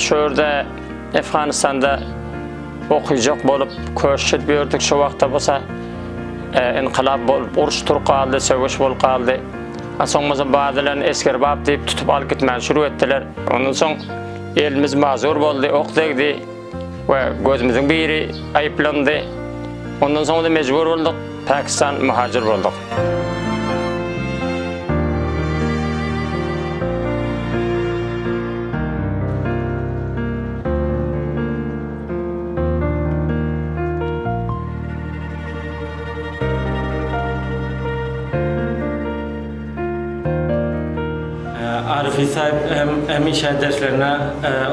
Şu ýerde Efganystanda okyjak bolup köşüş edip ýördük. Şo wagtda bolsa ynkylap bolup uruş turup galdy, söweş bolup galdy. A soň bolsa bazylaryny esgerbap diýip tutup alyp gitmäni şuru etdiler. Ondan soň elimiz mazur boldy, ok degdi we gözümiziň biri aýyplandy. Ondan soň-da mejbur bolduk, Pakistan muhajir bolduk. Aryf Isaýew hem hemişe derslerine,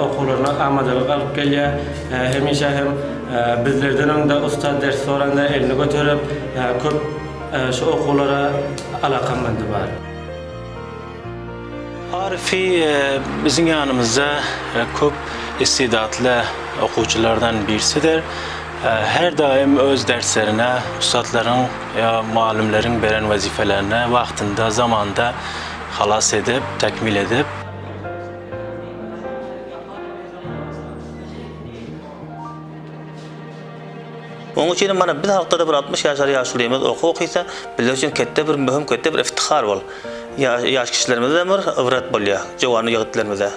okuwlaryna amadalyk alyp gelýär. Hemişe hem bizlerden öňde ussat ders soranda elini göterip, köp şu okuwlara alakamandy bar. Aryfy biziň ýanymyzda köp istidatly okuwçylardan birisidir. Her daýym öz derslerine, ussatlaryň ýa mugallymlaryň beren wezipelerine wagtynda, zamanda halas edip, tekmil edip. Onuň üçinem mana biz halkda-da bir 60 ýaşar ýaşulymyz okuw okysa, bizler üçin ketde bir möhüm, ketde bir iftihar bol. Ýaş kişilerimize-de bir ybrat bolýar, jowan ýigitlerimize.